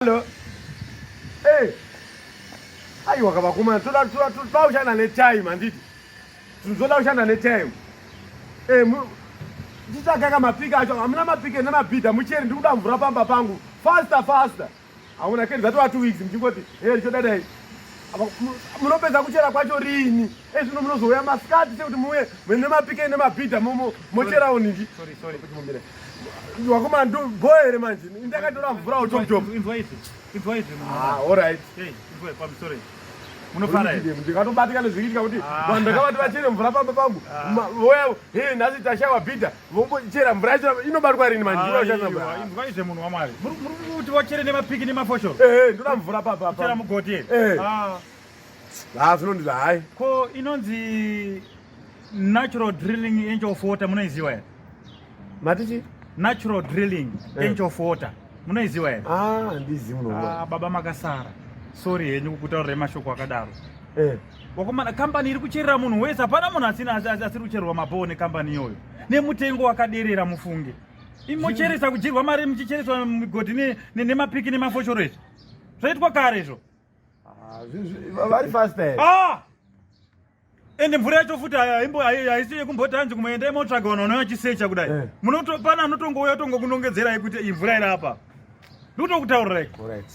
Hello. Hey. Aiwa kavakomana toda toda toda kushanda netime handiti. Toda kushanda netime. Eh tichagaka mapika acho hamuna mapika nemabhidha mucheri ndiri kuda mvura pamba pangu faster faster. Hauna keni zvatova 2 weeks muchingoti hey choda dai. Munopedza kuchera kwacho riini? Eh zvino munozouya masikati sekuti muuye mune mapika nemabhidha mocherawo ningi. Sorry sorry. Wakomana ndo bho here manje? Ndakatora mvura chop chop. Inzwa izvi. Inzwa izvi. Ah, all right. Hey, inzwa pamusoro. Munofara here? Ndikatobatika nezvikuitika kuti Ah. vanhu ndakavati vachere mvura pamba pangu. Ah. Voya, hey nhasi tashawa bhidha. Vombochera mvura yacho inobatwa rini manje? Ndoda kushandisa mvura. Aiwa, Inzwa izvi munhu waMwari. Muri muri kuti wachere nemapiki nemafoshoro. Eh, eh, ndoda mvura papa Kuchera papa. mugoti here? Eh. Ah. Ah, zvinondiza hayi. Ko inonzi natural drilling angel of water munoiziva here? Matichi? Natural drilling Eh. angel of water munoiziva here? Ah, handizivi muno. Ah, baba makasara. Sorry henyu kukutaurirai mashoko akadaro. Eh. Wakomana kambani iri kucherera munhu wese hapana munhu asina asiri kuchererwa mabhoo nekambani iyoyo nemutengo wakaderera mufunge. Imocheresa kudyirwa mari muchichereswa migodhi nemapiki nemafoshoro izvi. Zvaitwa kare izvo. Ah, vari fast here. Ah! Ende mvura yacho futi haisi yekumboti hanzi kumoenda motsvaga vanhu vanouya vachisecha kudai. Eh. Munoto pana anotongouya tongokunongedzerai kuti iyi mvura iri apa. Ndikutokutaurirai. Correct.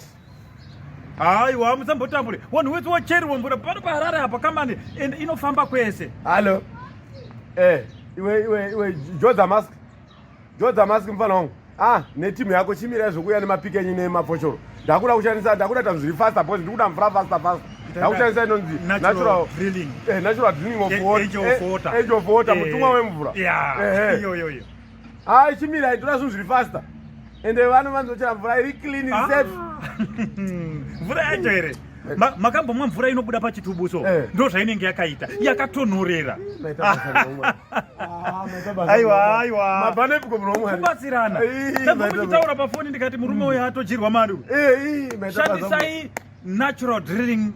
Haiwa musambotambure. Vanhu wese wachererwa mvura pano paHarare apa kambani ende inofamba kwese. Hello. Eh, iwe iwe iwe Joza mask. Joza mask mfana wangu. Ah, netimu yako chimirai zvekuuya nemapiki enyu nemafoshoro. Ndakuda kushandisa ndakuda kuita zviri faster because ndikuda mvura faster faster. Ndakushandisa inonzi natural drilling. Eh, natural drilling of water. Angel of water. Angel of water, Eh, mutumwa wemvura. Yeah. Eh, eh. Iyo iyo iyo. Ah, chimirai toda zvinhu zviri faster. Ende vanhu vanozochera mvura iri clean, iri safe. Mvura yacho here? Makambomwa mvura inobuda pachitubu so Eh. ndo zvainenge yakaita yakatonhorera. Maita basa munomwa. Ah, maita basa. Aiwa aiwa. Mabva nepiko munomwa? Kubatsirana. Ii, Ndabva maita muchitaura pafoni ndikati murume uyu atodyirwa mari uyu. Eh, ii, maita basa. Shandisai natural drilling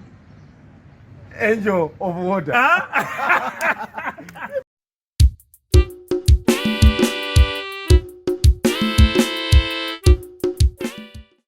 Angel of water. Ah?